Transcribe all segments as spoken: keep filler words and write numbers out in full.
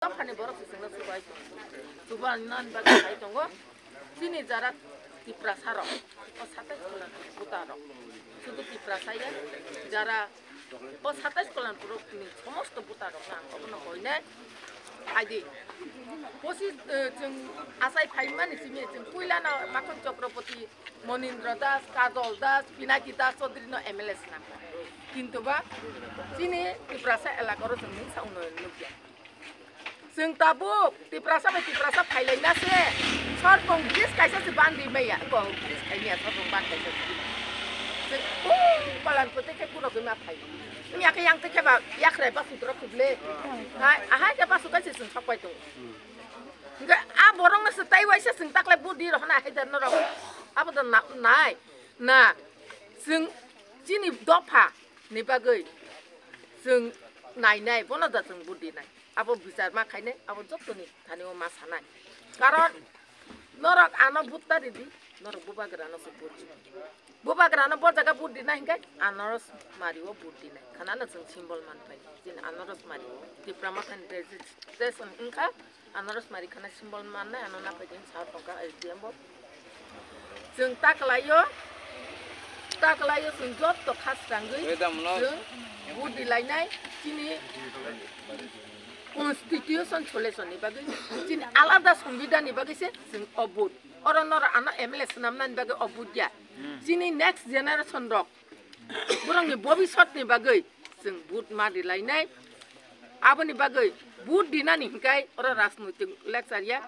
Aphani borok se chwngno chubai tongo. Chubanani bagwi sai tongo. Chini jara Tiprasa rok, o satais kolan buta rok. Sudu Tiprasa ya, jara o satais kolan borok ni somosto buta rok na ang obono koinai. Aidi. Posi, eh, chwng asai phaimani simi chwng puilano Makhon Chakraborty, Monindra Das, Kajol Das, Pinaki Das Chaudhary no M L A swnam. Kintu ba chini Tiprasa elaka ro chwng mungsa uno nukya. Chwng tabuk Tiprasa bai Tiprasa phailaina se. Sorpong bridge kaisa se ban ri maya. Bo bridge khai maya sorpong ban kaisa se. Chwng, oh, palan kote ke kuro ke ma phai. Mia ke yang te ke ba yak rai ba sutro kuble. Hai, ahai ke ba sukai se chwng sok pai tongo. Hingke a borok no se tai waisa chwng taklai budi rok hana haidar norok. Abo do na-, nai. Na. Chwng chini dopha ni bagwi chwng nai nai, bono da chwng budi nai. Abo bichar ma khainai, abo jottoni thani o ma sanai. Karon norok ano butta ridi, norok bubagra no se budi. Bubagra no bo jaga budi nai hingke Anaros Mari o budi nai. Khana no chwng symbol man pai. Chini Anaros Mari Tipra Mothani registration wngkha. Anaros Mari khana symbol mannai, ano napai din sa tongkha S D M bo. Chwng ta kwlaio, ta kwlaio chwng jotto kha swrangwi Wedam no. Chwng budi lainai chini constitution solution ni bagwi, chini alada songbidan ni bagwi se chwng o vote. Oro noro ano M L A swnamnani bagwi o vote ya. Chini next generation rok, borokni bobisotni bagwi chwng vote ma rilainai. Aboni bagwi vote dinani hinkai oro rajnoitik lecture ya.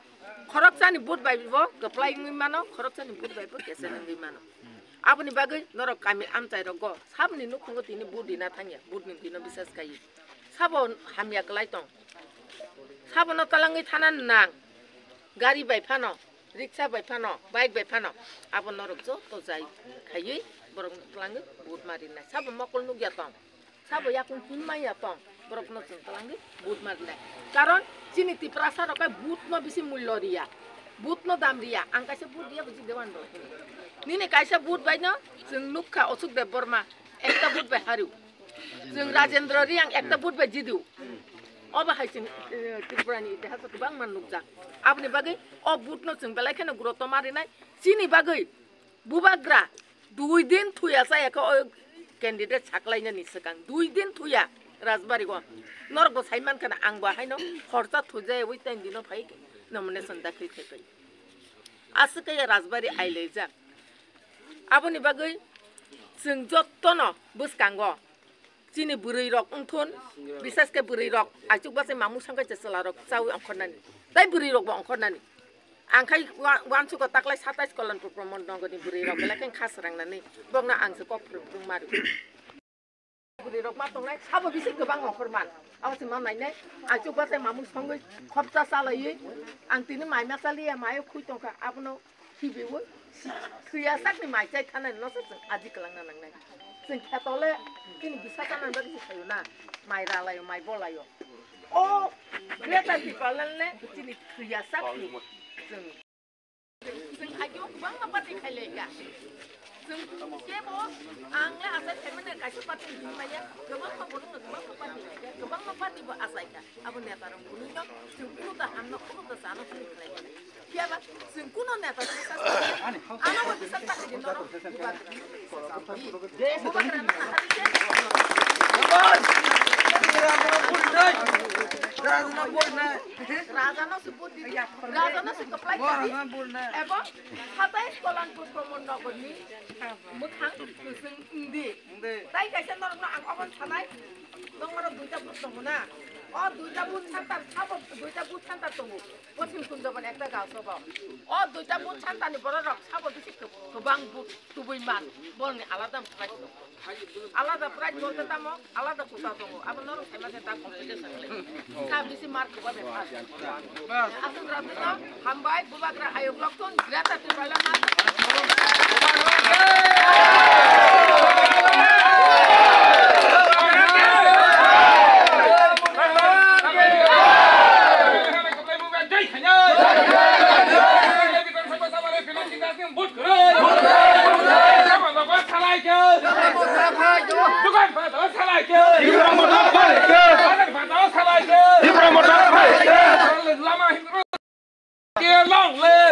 Khoroksani vote bai bo kwplai wngwi mano, khoroksani vote bai bo keseng wngwi mano. Aboni bagwi norok kami amchai rogo saboni nukhungo tini vote dina thangya, vote ni dino bisas kaiwi. Sabo hamya kwlai tong. Sabono twlangwi thana nang. Gari bai phano, riksa bai phano, bike bai phano, abo norok joto jai khaiwi borok twlangwi vote ma rinai. Sabo mokol nukya tong, sabo yakung tun manya tong, borokno chwng twlangwi vote ma rinai. Karon chini Tiprasa rok khe vote no bisi mullo riya, vote no dam riya. Ang kaisa vote riya buji dewan rok. Nini kaisa vote bai no chwng nukha Ashok Debbarma, ekta vote bai haru. Chwng Rajendra Reang ekta vote bai jidu. Obo hai chwng, eh, Tripura ni itihas o kwbangma nukjak. Aboni bagwi o vote no chwng belai kheno guruto ma rinai. Chini bagwi bubagra dui din thuya chaya khe o candidate saklainani swkang. Dui din thuya Rajbari o. Norok bo sai mankha na ang bo haino khorcha thujayawi ten dino phai nomination dakhil khai pai. Aswk khe Rajbari ailaijak. Aboni bagwi chwng jottono bwskango chini bwrwi rok wngthun, bises khe bwrwi rok, aichuk bachai mamung sangkhe chwla rok chawi ongkhornani, tei bwrwi rok bo ongkhornani. Ang khai wa-, uansugo taklai satais Kalanpur Pramod Nagar ni bwrwi rok belai khe kha srangnani, bokno ang se kok phwrwng phwrwng ma rw. Bwrwi rok ma tongnai, sabo bisi kwbang ongkhor man. Abo se ma nainai, aichuk bachai mamung songwi khopsa chalaiwi, ang tini mai ma chaliya, mayo khui tongkha, abono khibiwi, thwiya sakni mai chai thanai no se chwng aji kwlangna nangnai. Chwng khetole, chini bisa chanani bagwi se khaio na, mai ralaio, mai bolaio. O Greater Tipraland le chini thwiya sakni chwng. Chwng agio kwbangma party khailai kha. Chwng kebo ang le asai khaimani kaisa party hinmaya, kwbangma borokno kwbangma party khaikha, kwbangma party bo asai kha. Abo neta rok bwrwino chwng kuno ta hamno, kuno ta chano, kuno khlai kha. Phiya ba chwng kuno neta rok sa, ano bo bisa ta khe dino rok, bubagra. Bubagra no nahari khe. Raja no se budi, raja no se kwplai kha di. Ebo satais Kalanpur Pramod Nagar ni mwkhang kwswng wngdi. Tai kaisa norokno ang obo sanai, nokmaro duita booth tongo na. O duita booth center, sabo duita booth center tongo. Poschim Kunjabon ekta Gaosobo. O duita booth center ni borok rok sabo bisi kwb-, kwbang booth tubui man. Borokni alada price tongo. Alada price bolte tamo, alada kuta tongo. Abo norok saima se ta competition le. Sa bisi mark kwbang de pass. Aswk rok no hambai, bubagra ayuk loktun, Greater Tipraland. Long live